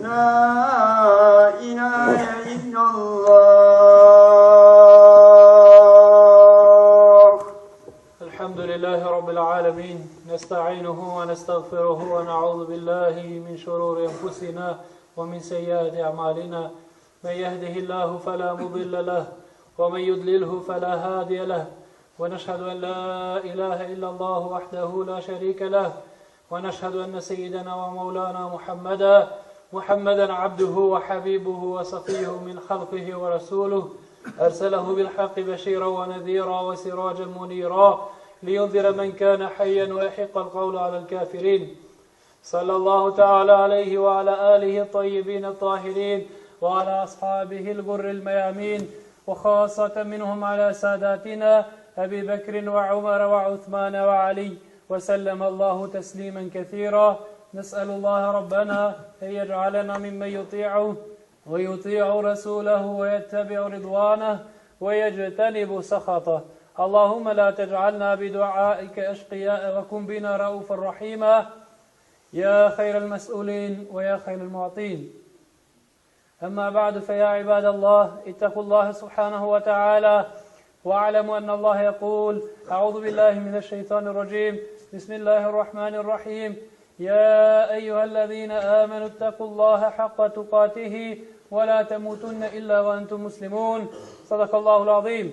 لا إله إلا الله. الحمد لله رب العالمين، نستعينه ونستغفره ونعوذ بالله من شرور أنفسنا ومن سيئات أعمالنا. من يهده الله فلا مضل له ومن يضلله فلا هادي له، ونشهد أن لا إله إلا الله وحده لا شريك له، ونشهد أن سيدنا ومولانا محمدا عبده وحبيبه وصفيه من خلقه ورسوله، أرسله بالحق بشيرا ونذيرا وسراجا منيرا لينذر من كان حيا ويحق القول على الكافرين. صلى الله تعالى عليه وعلى آله الطيبين الطاهرين وعلى أصحابه الغر الميامين، وخاصة منهم على ساداتنا أبي بكر وعمر وعثمان وعلي، وسلم الله تسليما كثيرا. نسأل الله ربنا أن يجعلنا ممن يطيعه ويطيع رسوله ويتبع رضوانه ويجتنب سخطه. اللهم لا تجعلنا بدعائك أشقياء وكن بنا رؤوفا رحيما يا خير المسؤولين ويا خير المعطين. أما بعد، فيا عباد الله اتقوا الله سبحانه وتعالى واعلموا أن الله يقول: أعوذ بالله من الشيطان الرجيم، بسم الله الرحمن الرحيم. يا أيها الذين آمنوا اتقوا الله حق تقاته ولا تموتن إلا وأنتم مسلمون. صدق الله العظيم.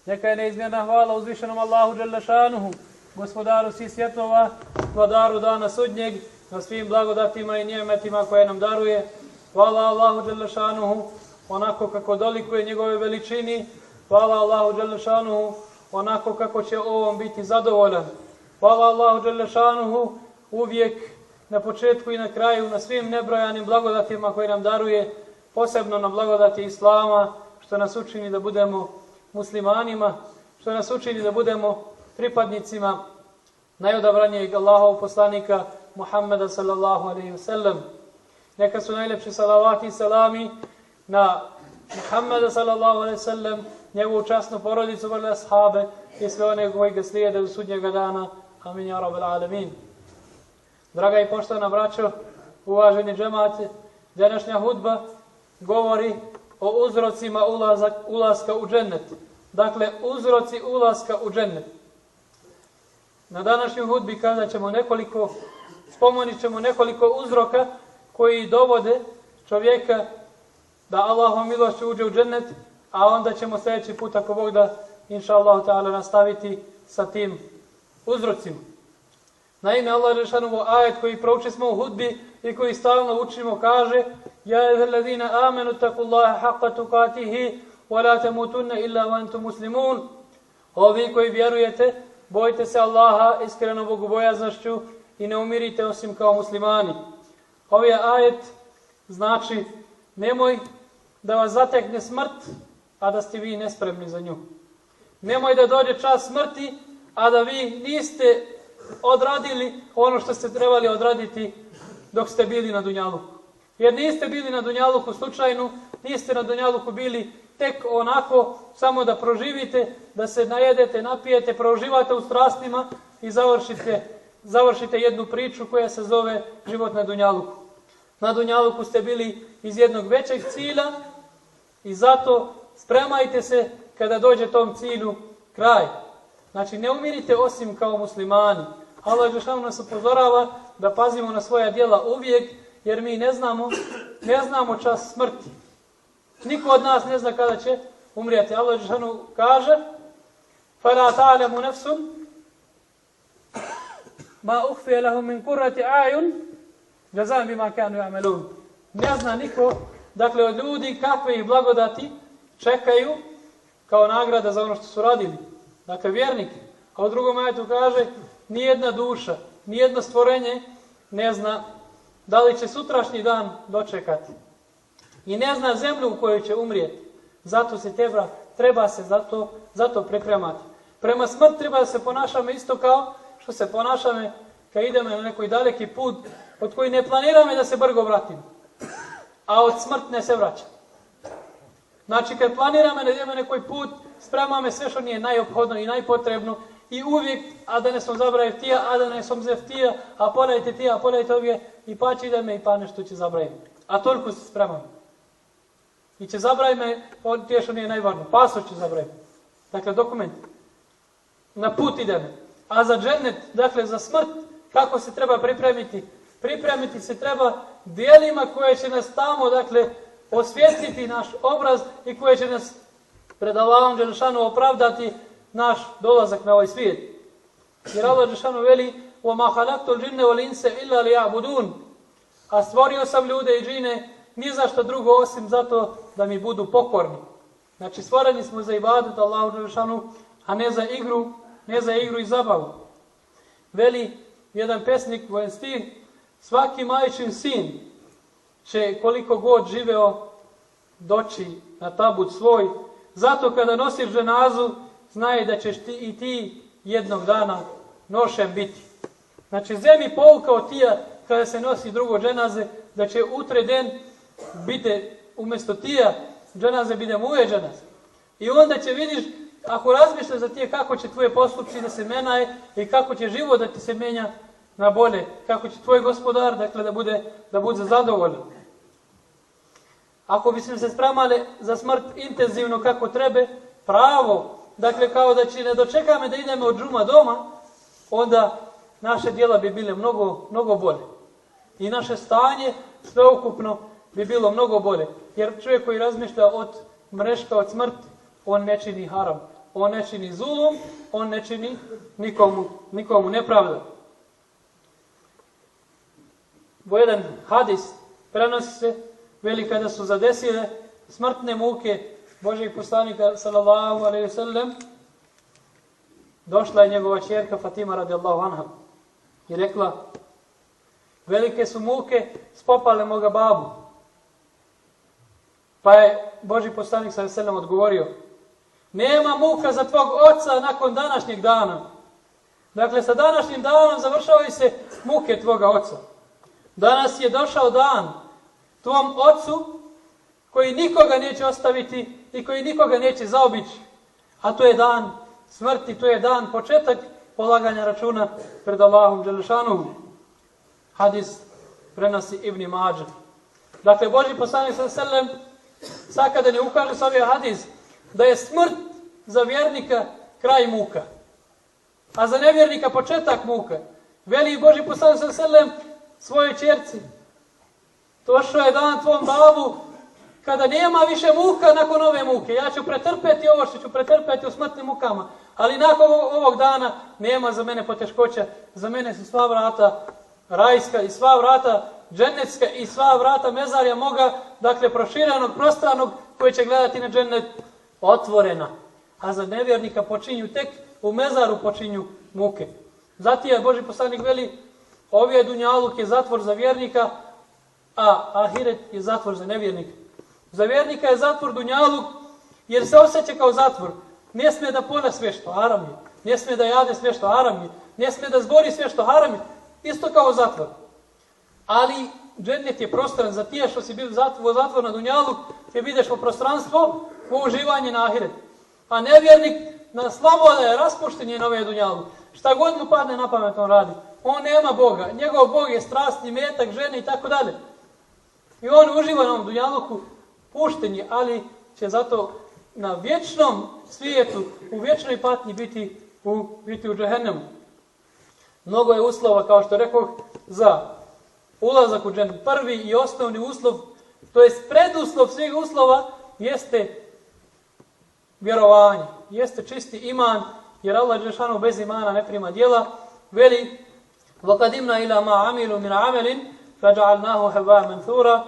Neka je neizmjerna hvala uzvišenom Allahu dželle šanuhu, gospodaru svih svjetova, vladaru dana sudnjeg, na svim blagodatima i nijemetima koje nam daruje. Hvala Allahu dželle šanuhu onako kako dolikuje njegove veličini. Hvala Allahu dželle šanuhu onako kako će ovom biti zadovoljan. Hvala Allahu dželle šanuhu uvijek na početku i na kraju na svim nebrojanim blagodatima koje nam daruje, posebno na blagodati Islama, što nas učini da budemo muslimanima, što nas učini da budemo pripadnicima najodabranijeg Allahovog poslanika Muhammeda sallallahu alejhi ve sellem. Neka su najljepši salavati i salami na Muhammeda sallallahu alejhi ve sellem, njegovu časnu porodicu, vrle ashabe i sve one koji ga slijede do sudnjega dana. Amin ja rabbal alamin. Draga i poštovana braćo, uvaženi džemate, današnja hudba govori o uzrocima ulaska u džennet. Dakle, uzroci ulaska u džennet. Na današnjoj hudbi spomenut ćemo nekoliko uzroka koji dovode čovjeka da Allahovom milošću uđe u džennet, a onda ćemo sljedeći put, ako Bog da, inša Allahu ta'ala, nastaviti sa tim uzrocima. Naime, Allah dželešanu ajet koji proučili smo u hudbi i koji stalno učimo kaže: Ja eyyuhallazina amanu taqullaha haqqa tuqatihi wa la tamutunna illa wa antum muslimun. Ovi koji vjerujete, bojte se Allaha iskrenom bogobojaznošću i ne umirite osim kao muslimani. Ovaj ajet znači: nemoj da vas zatekne smrt, a da ste vi nespremni za nju. Nemoj da dođe čas smrti, a da vi niste odradili ono što ste trebali odraditi dok ste bili na dunjaluku. Jer niste bili na dunjaluku slučajno, niste na dunjaluku bili tek onako samo da proživite, da se najedete, napijete, proživate u strastima i završite jednu priču koja se zove život na dunjaluku. Na dunjaluku ste bili iz jednog većeg cilja i zato spremajte se kada dođe tom cilju kraj. Znači, ne umirite osim kao muslimani. Allah dželešanu nas upozorava da pazimo na svoja djela uvijek, jer mi ne znamo čas smrti. Niko od nas ne zna kada će umrijeti. Allah dželešanu kaže: فَلَا تَعْلَمُ نَفْسٌ مَا أُخْفِيَ لَهُمْ مِنْ قُرَّةِ أَعْيُنٍ جَزَاءً بِمَا كَانُوا يَعْمَلُونَ. Ne zna niko, dakle, od ljudi kakve ih blagodati čekaju kao nagrada za ono što su radili. Dakle, vjernik. A u drugom ajetu kaže: nijedna duša, nijedno stvorenje ne zna da li će sutrašnji dan dočekati. I ne zna zemlju u kojoj će umrijeti. Zato se treba se zato pripremati. Prema smrt treba da se ponašamo isto kao što se ponašamo kad idemo na neki daleki put od koji ne planiramo da se brgo vratimo. A od smrtne se vraća. Znači, kad planiramo da idemo na neki put, spremamo sve što nije najophodno i najpotrebno i uvijek, a da ne sam zabrajev tija, a da ne sam zev tija, a podajte tija, a podajte ovdje, i pa će da me i pa nešto će zabrajiti. A toliko se spreman. I će zabrajiti me, tiješo nije najvažno, pasoš će zabrajiti. Dakle, dokument. Na put ideme. A za džennet, dakle za smrt, kako se treba pripremiti? Pripremiti se treba dijelima koje će nas tamo, dakle, osvjetiti naš obraz i koje će nas pred Allahom dželešanu opravdati naš dolazak na ovaj svijet. Jer Allah dželešanu veli وَمَا خَلَقْتُ الْجِنَّ وَالْإِنسَ إِلَّا لِيَعْبُدُونَ. A stvorio sam ljude i džine ni za što drugo osim zato da mi budu pokorni. Znači stvoreni smo za ibadet Allahu dželešanu, a ne za igru i zabavu. Veli jedan pesnik, vojen stih, svaki majčin sin će koliko god živeo doći na tabut svoj, zato kada nosiš dženazu, znaj da ćeš i ti jednog dana nošen biti. Znači zemi povukao tija kada se nosi drugo dženaze, da će utre den biti umjesto tija dženaze bude muje dženaze. I onda će vidiš, ako razmišljaš za tije kako će tvoje postupci da se menjaje i kako će život da ti se menja na bolje, kako će tvoj gospodar, dakle, da bude zadovoljan. Ako bismo se spremali za smrt intenzivno kako treba, pravo, dakle kao da će ne dočekame da idemo od džuma doma, onda naše djela bi bile mnogo bolje. I naše stanje sveukupno bi bilo mnogo bolje. Jer čovjek koji razmišlja od mreška, od smrti, on ne čini haram, on ne čini zulum, on ne čini nikomu nepravdu. Jedan hadis prenosi se, veli kada su zadesile smrtne muke Božijeg poslanika sallallahu alejhi ve sellem, došla je njegova ćerka Fatima radijallahu anha i rekla, velike su muke spopale moga babu. Pa je Božji poslanik sallallahu alejhi ve sellem odgovorio, nema muka za tvog oca nakon današnjeg dana. Dakle, sa današnjim danom završavaju se muke tvoga oca. Danas je došao dan tvom ocu koji nikoga neće ostaviti i koji nikoga neće zaobići. A to je dan smrti, to je dan početak polaganja računa pred Allahom dželešanu. Hadis prenosi Ibn Mađa. Dakle, Božji poslanik sallallahu alejhi ve sellem sada ne ukaže sa ovaj hadis da je smrt za vjernika kraj muka, a za nevjernika početak muka. Veli Božji poslanik sallallahu alejhi ve sellem svojoj ćerci, došao je dan tvom babu kada nema više muka nakon ove muke. Ja ću pretrpeti ovo što ću pretrpeti u smrtnim mukama, ali nakon ovog dana nema za mene poteškoća. Za mene su sva vrata rajska i sva vrata džennetska i sva vrata mezarja moga, dakle proširenog, prostranog, koji će gledati na džennet, otvorena. A za nevjernika počinju tek u mezaru počinju muke. Zatim je Božji poslanik veli, ovaj dunjaluk je zatvor za vjernika, a ahiret je zatvor za nevjernika. Za vjernika je zatvor dunjaluk jer se osjeća kao zatvor. Ne smije da pone sve što haram je, ne smije da jade sve što haram je, ne smije da zgori sve što haram je, isto kao zatvor. Ali džennet je prostoran za tije što si bio zatvor na dunjaluk, ti vidiš po prostranstvo, po uživanje na ahiret. A nevjernik na sloboda je raspušten je na ovaj dunjaluk. Šta god mu padne na pamet on radi. On nema Boga, njegov Bog je strastni metak, žene i tako dalje. I on uživa na ovom dunjaluku, pušten je, ali će zato na vječnom svijetu, u vječnoj patnji biti u džehennemu. Mnogo je uslova, kao što rekoh, za ulazak u džennet. Prvi i osnovni uslov, to jest preduslov svih uslova, jeste vjerovanje, jeste čisti iman, jer Allah dželešanu bez imana ne prima djela. Veli, وَقَدِمْنَا إِلَا مَا عَمِلُوا مِنْ عَمَلٍ فَجَعَلْنَاهُ هَبَاءً مَنْثُورًا.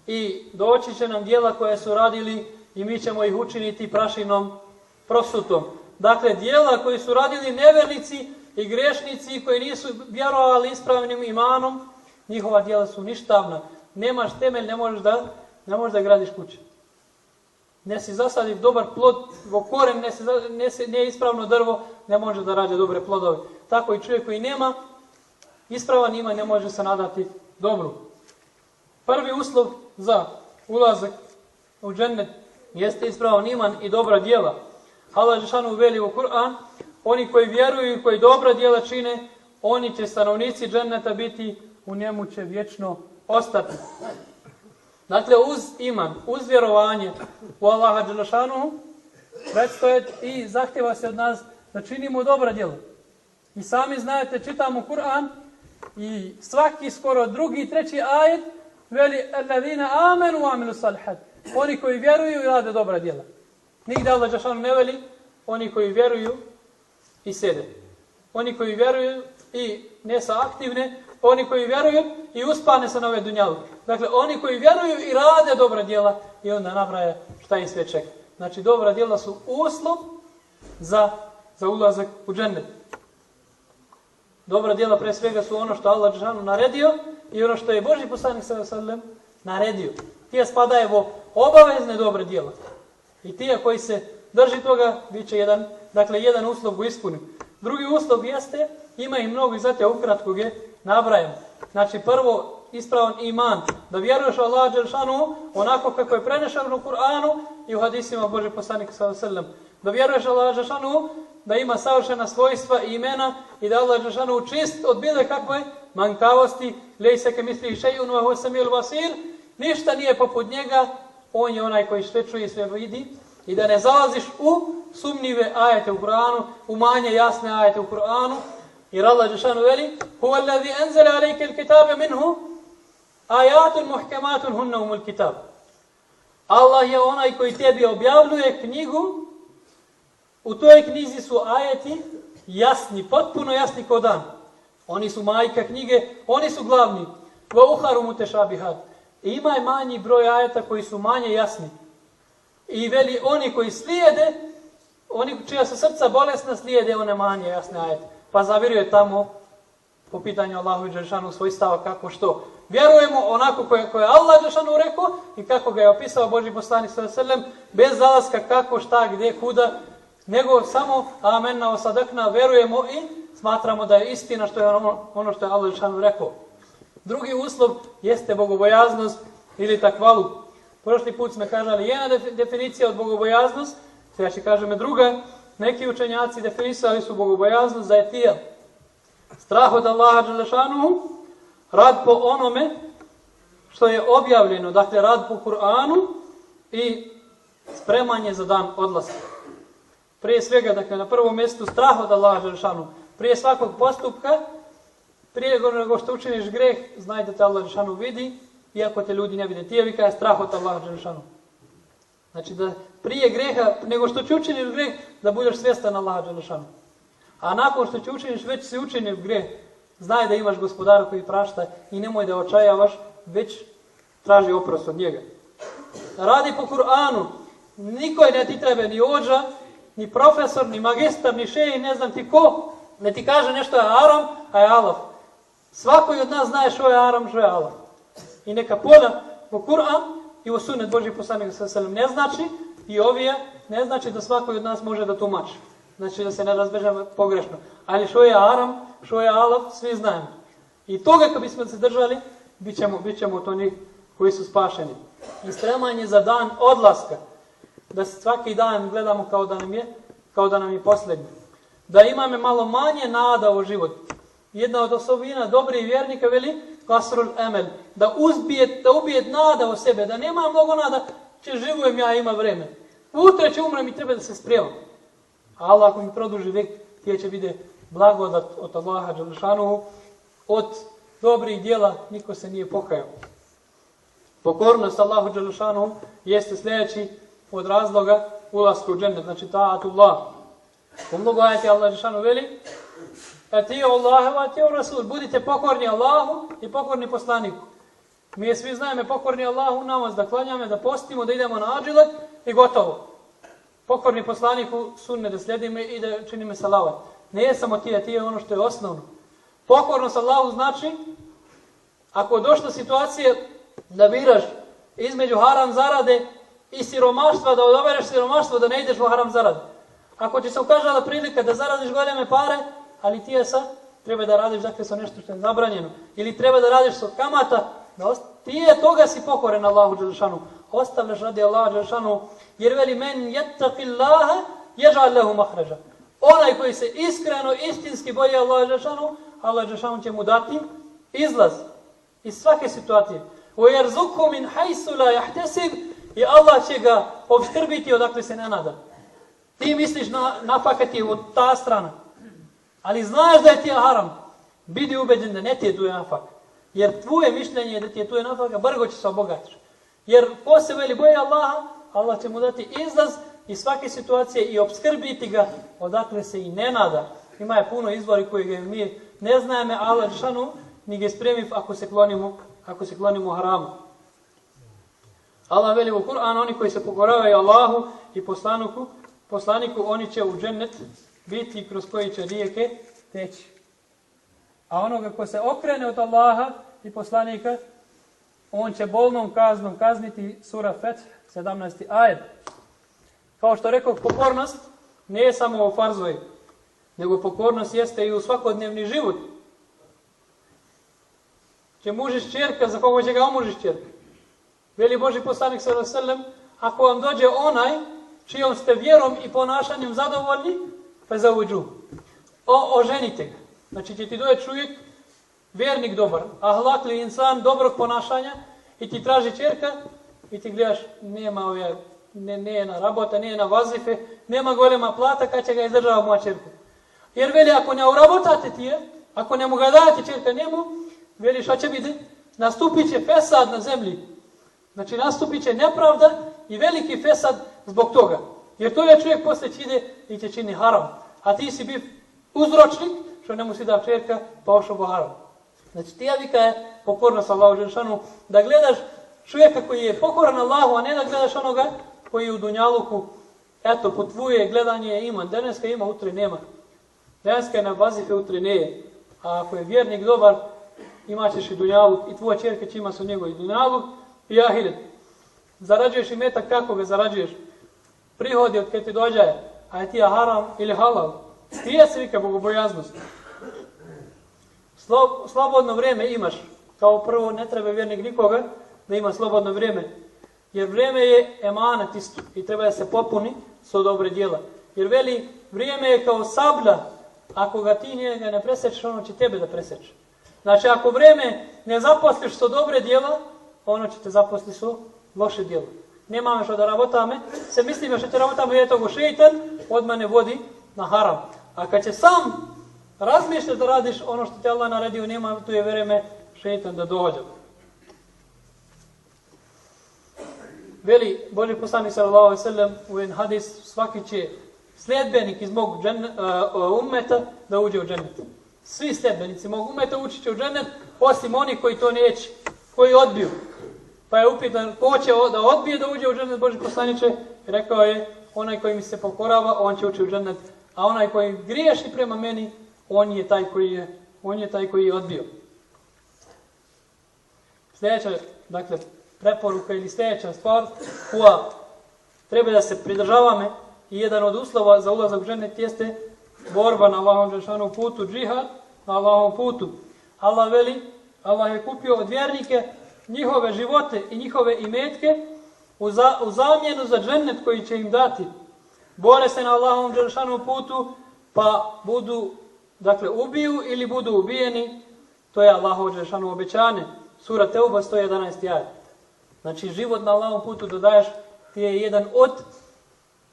I doći će nam djela koje su radili i mi ćemo ih učiniti prašinom prosutom. Dakle, djela koji su radili nevjernici i grešnici koji nisu vjerovali ispravnim imanom, njihova djela su ništavna. Nemaš temelj, ne možeš da gradiš kuće. Ne si zasadiv dobar plod, koren ne ispravno drvo, ne može da rađe dobre plodove. Tako i čovjek koji nema ispravan iman ne može se nadati dobru. Prvi uslov za ulazak u džennet jeste ispravan iman i dobra djela. Allah dželešanu veli u Kur'an, oni koji vjeruju i koji dobra djela čine, oni će stanovnici dženneta biti u njemu će vječno ostati. Dakle, uz iman, uz vjerovanje u Allaha dželešanuhu, predstoje i zahtjeva se od nas da činimo dobra djela. I sami znate, čitamo Kur'an i svaki skoro drugi, treći ajet veli alladhina amanu wa amilu salihat. Oni koji vjeruju i rade dobra djela. Nigdje Allah dželešanuhu ne veli oni koji vjeruju i sjede. Oni koji vjeruju i ne sa aktivne, oni koji vjeruju i uspane se na ove dunjaluke. Dakle, oni koji vjeruju i rade dobra djela i onda nabraja šta im sve čeka. Znači, dobra djela su uslov za ulazak u džennet. Dobra djela pre svega su ono što Allah dželešanuhu naredio i ono što je Božji poslanik sallallahu alejhi ve sellem naredio. Tije spadaje u obavezne dobre djela. I tije koji se drži toga, bit će jedan uslov u ispuni. Drugi uslov jeste, ima i mnogo i zato ukratko je nabrajam. Znači, prvo, ispravan iman, da vjeruješ u Allaha dželešanuhu onako kako je prenešeno u Kur'anu i u hadisima Božjeg poslanika sallallahu alejhi ve sellem. Da vjeruješ u Allaha dželešanuhu da ima savršena svojstva i imena i da Allah dželešanuhu čist od bilo kakve manjkavosti, lejse kemislihi šej'un wa huwa samiul basir, ništa nije poput njega, on je onaj koji sve čuje i sve vidi, i da ne zalaziš u sumnjive ajete u Kur'anu, u manje jasne ajete u Kur'anu, jer Allah dželešanuhu veli: "Huwa allazi anzala alayka al-kitaba minhu ayatun muhkamatun hunna umul kitab." Allah je onaj koji tebi objavljuje knjigu. U toj knjizi su ajeti jasni, potpuno jasni kao dan. Oni su majka knjige, oni su glavni. Wa ukharu mutešabihat. Ima i manji broj ajeta koji su manje jasni. I veli oni koji slijede, oni čija su srca bolesna, slijede one manje jasne ajete. Pa zavjeruje tamo po pitanju Allahu dželešanuhu svoj stav kako što. Vjerujemo onako koje je Allah dželešanuhu rekao i kako ga je opisao Božji poslanik sallallahu alejhi ve sellem, bez zalaska kako, šta, gdje, kuda, nego samo amenna wa sadakna, verujemo i smatramo da je istina što je ono što je Allah dželešanuhu rekao. Drugi uslov jeste bogobojaznost ili takvaluk. Prošli put smo kažali jedna definicija od bogobojaznost, sada će kažeme druga. Neki učenjaci definisali su bogobojaznost da je tijel strah od Allaha dželešanuhu, rad po onome što je objavljeno, dakle rad po Kur'anu i spremanje za dan odlaska. Prije svega, dakle, na prvom mjestu strah od Allaha dželešanuhu. Prije svakog postupka, prije nego što učiniš greh, znaj da te Allah dželešanuhu vidi, iako te ljudi ne vide. Tijevika je strah od Allaha dželešanuhu. Znači da prije greha, nego što će učiniš greh, da budeš svjestan Allaha dželešanuhu. A nakon što će učiniš, već si učinio greh, znaj da imaš gospodara koji prašta i nemoj da očajavaš, već traži oprost od njega. Radi po Kur'anu. Niko ne ti treba ni ođa, ni profesor, ni magistar, ni šeji, ne znam ti ko, ne ti kaže nešto je haram, a je halal. Svako od nas zna što je haram, što je halal. I neka poda po Kur'an i u sunnet Božji poslanik sallallahu alejhi ve sellem ne znači i ovije ne znači da svako od nas može da tumači. Znači da se ne razbežamo pogrešno. Ali što je haram, što je halal, svi znamo. I toga kad bismo se držali, bit ćemo od onih koji su spašeni. I spremanje za dan odlaska. Da se svaki dan gledamo kao da nam je posljednji. Da imamo malo manje nada u život. Jedna od osobina dobrih vjernika veli kasrul emel, da ubije nada u sebe, da nema mnogo nada, će živujem ja, ima vreme. Utra će umrem i treba da se sprijevam. A Allah ako mi produži vek, tije će biti blagodat od Allaha dželešanuhu, od dobrih djela niko se nije pokajao. Pokornost Allahu dželešanuhu jeste sljedeći od razloga ulaska u džennet, znači ta'atullah. U mnogo ajeti Allah dželešanuhu veli: Atiju Allahu wa atiju Rasul. Budite pokorni Allahu i pokorni poslaniku. Mi je svi znamo pokorni Allahu, namaz da klanjamo, da postimo, da idemo na adžilat i gotovo. Pokorni poslaniku sunne da slijedimo i da činimo salavat. Ne je samo ti je ono što je osnovno. Pokornost Allahu znači, ako je došla situacija da biraš između haram zarade i siromaštva, da odabereš siromaštvo, da ne ideš u haram zarade. Ako ti se ukazala prilika da zaradiš goleme pare, ali ti je sad, treba da radiš dakle sa nešto što je zabranjeno. Ili treba da radiš sa kamata, ti je toga si pokoren Allahu dželešanuhu. Ostavljaš radi Allaha dželešanuhu, jer veli men yattaqillaha yaj'al lahu mahraja. Onaj koji se iskreno, istinski boji Allaha dželešanuhu, Allah dželešanuhu će mu dati izlaz. Iz svake situacije. وَيَرْزُقْهُ مِنْ حَيْثُ لَا يَحْتَسِبْ I Allah će ga opskrbiti odakle se ne nada. Ti misliš nafakat je od ta strana. Ali znaš da je ti haram. Bidi ubeđen da ne ti je tu nafak. Jer tvoje mišljenje je da ti je tu nafaka, brgo će se obogatiš. Jer ko se veli boji Allaha, Allah će mu dati izlaz iz svake situacije i opskrbiti ga odakle se i ne nada. Ima je puno izvori koje mi ne znamo, Allah šanu ni ga spremi ako se klonimo haramu. Allah veli u Kur'anu, oni koji se pokoravaju Allahu i poslaniku, oni će u džennet biti kroz koji će rijeke teći. A onoga ko se okrene od Allaha i poslanika, on će bolnom kaznom kazniti, sura Feth, 17. ajet. Kao što rekao, pokornost ne je samo u farzovi, nego pokornost jeste i u svakodnevni život. Će mužiš čerka, za koga će ga omužiš čerka. Veli Boži poslanik sallallahu alejhi ve sellem, ako vam dođe onaj čijom ste vjerom i ponašanjem zadovoljni, pa zauđu. Oženite ga. Znači će ti doći čovjek, vjernik dobar, ahlakli insan, dobrog ponašanja i ti traži čerka i ti gledaš, nema nije na rabota, nije na vazife, nema golema plata kad će ga izdržava moja čerka. Jer veli, ako ne urabotate ti je, ako ne mu ga dajete čerka njemu, veli šta će biti? Nastupit će fesad na zemlji. Znači nastupit će nepravda i veliki fesad zbog toga. Jer to je čovjek poslije ide i će čini haram. A ti si bio uzročnik što ne mu si dao čerka pa ošao bo haram. Znači ti javika je pokornost Allahu Đelešanu da gledaš čovjeka koji je pokoran Allahu, a ne da gledaš onoga koji je u dunjaluku. Eto, po tvoje gledanje ima. Daneska ima, utri nema. Daneska je na vazife, utri nije. A ako je vjernik dobar, imat ćeš i dunjaluk i tvoja čerka će ima su njegov i dunjaluk i ahiret. Zarađuješ i metak, kako ga zarađuješ? Prihodi od kada ti dođe, a je ti haram ili halal. Stije se vika bogobojaznost. Slobodno vrijeme imaš. Kao prvo, ne treba vjernik nikoga da ima slobodno vrijeme. Jer vrijeme je emanet isto i treba da se popuni sa dobre djela. Jer veli, vrijeme je kao sablja. Ako ga ti njega ne presečeš, ono će tebe da preseče. Znači, ako vrijeme ne zaposliš sa dobre djela, ono će te zaposliti sa loše djelo. Nema što da rabotame, se mislim što će rabotame je togo šeitan, od mene vodi na haram. A kad će sam razmišljati da radiš ono što te Allah naredio, nema tu je vrijeme šeitan da dođe. Veli Boži poslanik sallallahu alejhi ve sellem u jedan hadis, svaki će sljedbenik iz mog ummeta da uđe u džennet. Svi sljedbenici mog ummeta ući će u džennet, osim oni koji to neće, koji odbiju. Pa je upitan ko će da odbije da uđe u džennet Boži poslaniče, rekao je onaj koji mi se pokorava, on će ući u džennet, a onaj koji griješi prema meni, on je taj koji je odbio. Sljedeća, dakle, preporuka ili sljedeća stvar koja treba da se pridržavamo i jedan od uslova za ulazak u džennet jeste borba na Allahovom dželešanovu putu, džihad na Allahovom putu. Allah veli, Allah je kupio od vjernike njihove živote i njihove imetke u zamjenu za džennet koji će im dati. Bore se na Allahovom dželešanovu putu pa budu, dakle, ubiju ili budu ubijeni. To je Allahovo dželešanovo obećanje. Sura Teuba 111. ajet. Znači, život na Allahovom putu dodaješ ti je jedan od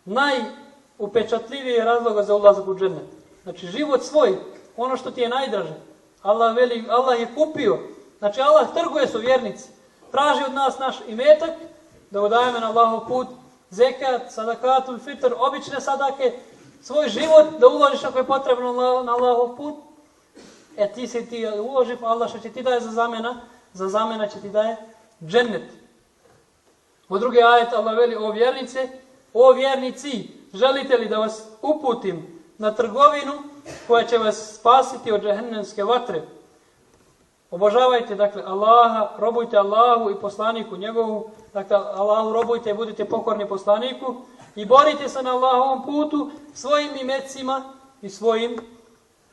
najupečatljivijih razloga za ulazak u džennet. Znači, život svoj, ono što ti je najdraže. Allah veli, Allah je kupio. Znači, Allah trguje su vjernici. Traži od nas naš imetak, da udajemo na Allahov put, zekat, sadakatul fitr, obične sadake, svoj život da uložiš ako je potrebno na Allahov put. Ti uloži, pa Allah što će ti daje za zamjena će ti daje džennet. U drugi ajet Allah veli, o vjernici, želite li da vas uputim na trgovinu koja će vas spasiti od džehennemske vatre? Obožavajte, dakle, Allaha, robujte Allahu i poslaniku njegovu, dakle, Allahu robujte i budite pokorni poslaniku i borite se na Allahovom putu svojim imecima i svojim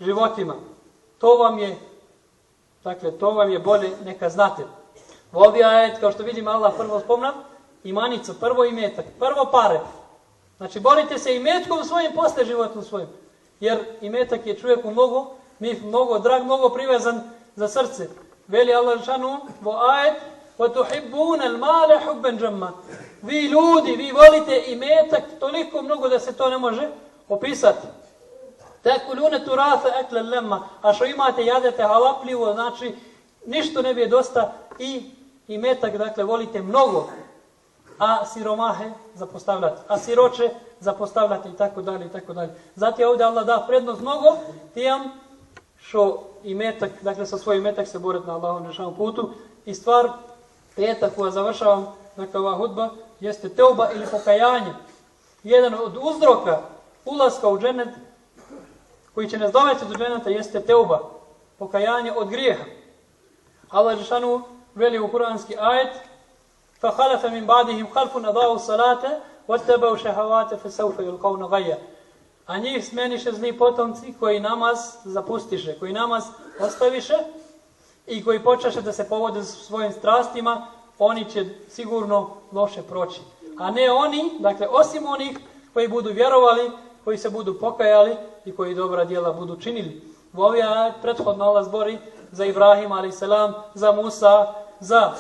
životima. To vam je bolje, neka znate. U ovi ajet, kao što vidimo, Allah prvo spomna imanicu, prvo imetak, prvo pare. Znači, borite se imetkom svojim, posle životom svojim. Jer imetak je čovjeku mnogo drag, mnogo privezan za srce. Veli Allah dželešanu vo ajet وَتُحِبُّونَ الْمَالَ حُبًّا جَمًّا. Vi ljudi, vi volite imetak toliko mnogo da se to ne može opisati. تَأْكُلُونَ تُرَاثَ أَكْلًا لَمَّا. A što imate, jadete halapljivo, znači ništa ne bi je dosta i imetak, dakle, volite mnogo, a siromahe zapostavljate, a siroče zapostavljate i tako dalje, i tako dalje. Zatim ovdje Allah da prednost mnogo tijem što imetak, dakle, sa svojim imetak se boriti na Allahom dželešanu putu. I stvar peta koja završavam, dakle, ova hudba, jeste teuba ili pokajanje. Jedan od uzroka ulaska u džennet, koji će nas dovesti do dženneta, jeste teuba, pokajanje od grijeha. Allah dželešanu veli u kuranski ajet: فَخَلَفَ مِنْ بَعْدِهِمْ خَلْفٌ أَضَاعُوا الصَّلَاةَ وَاتَّبَعُوا الشَّهَوَاتِ فَسَوْفَ يُلْقَوْنَ غَيًّا. A njih smeniše zli potomci koji namaz zapustiše, koji namaz ostaviše i koji počeše da se povode svojim strastima, oni će sigurno loše proći. A ne oni, dakle, osim onih koji budu vjerovali, koji se budu pokajali i koji dobra djela budu činili. U ovoj ajet prethodno Allah zbori za Ibrahim a.s., za Musa, za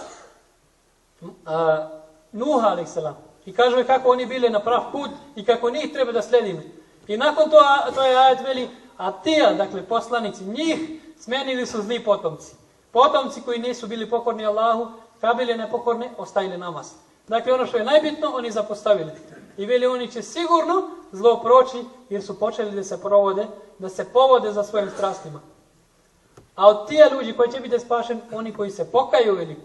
Nuha a.s. I kaže kako oni bili na prav put i kako njih treba da sledimo. I nakon to je ajet veli, a tija, dakle poslanici, njih smenili su zli potomci. Potomci koji nisu bili pokorni Allahu, kad bili nepokorni, ostavili namaz. Dakle, ono što je najbitno, oni zapostavili. I veli, oni će sigurno zlo proći, jer su počeli da se povode za svojim strastima. A od tija ljudi koji će biti spašen, oni koji se pokaju, veli,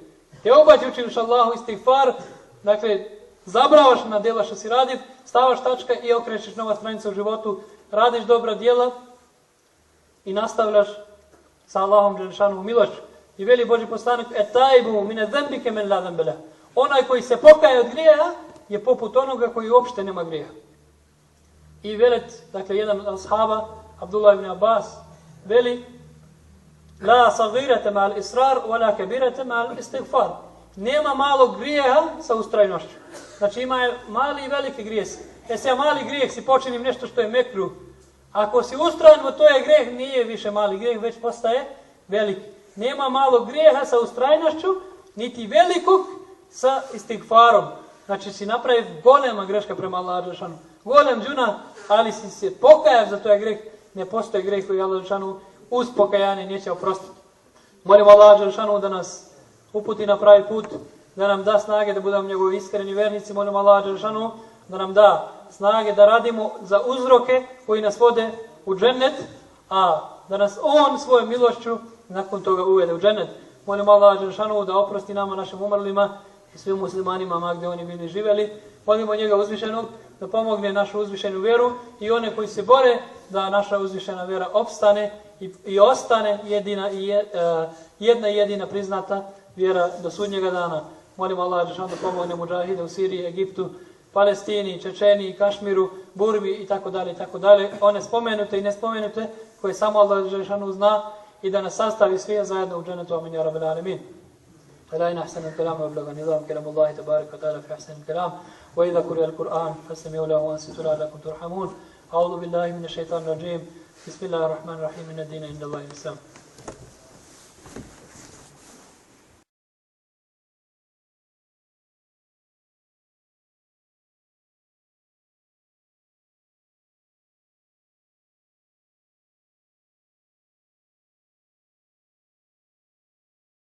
te obađi učiniš Allahu istighfar, dakle, zabravaš na djela što si radiv, stavaš tačka i okrećeš nova stranica u životu, radiš dobra djela i nastavljaš sa Allahom dželešanu milošću. I veli Božji poslanik: "Etaibu mine zembike men la zembele." Onaj koji se pokaje od grijeha je poput onoga koji uopšte nema grijeha. I velet, dakle, jedan od ashaba, Abdullah ibn Abbas, veli: "La sagirete ma'al israr, wala kabirete ma'al istighfar." Nema malog grijeha sa ustrajnošću. Znači ima mali i veliki grijesi. Ja mali grijeh si počinim nešto što je mekruh. Ako si ustrajan, to je grijeh, nije više mali grijeh, već postaje veliki. Nema malog grijeha sa ustrajnošću, niti velikog sa istighfarom. Znači si napravi golema greška prema Allahu dželešanu. Golem džuna, ali si se pokajao za to je grijeh. Ne postoji grijeh koji Allah dželešanu uz pokajanje neće oprostiti. Molim Allah dželešanu da nas uputi na pravi put, da nam da snage da budemo njegovi iskreni vernici. Molim Allah dželešanu da nam da snage da radimo za uzroke koji nas vode u džennet, a da nas on svojom milošću nakon toga uvede u džennet. Molim Allah dželešanu da oprosti nama, našim umrlima i svim muslimanima ma gdje oni bili živjeli. Molimo njega uzvišenog da pomogne našu uzvišenu vjeru i one koji se bore da naša uzvišena vjera opstane i ostane jedna jedina priznata vjera do sudnjega dana. Molim Allah dželešanu da pomogne mudžahide u Siriji, Egiptu, Palestini, Čečeniji, Kašmiru, Burmi i tako dalje, i tako dalje. One spomenute i nespomenute koje samo Allah dželešanu zna i da nas sastavi svi zajedno u džennetu. Amin ja rabbal alamin. فلا إن أحسن الكلام وأبلغ النظام كلام الله تبارك وتعالى في أحسن الكلام وإذا قرئ القرآن فاستمعوا له وأنصتوا لعلكم ترحمون. أعوذ بالله من الشيطان الرجيم. بسم الله الرحمن الرحيم. إن الدين عند الله الإسلام.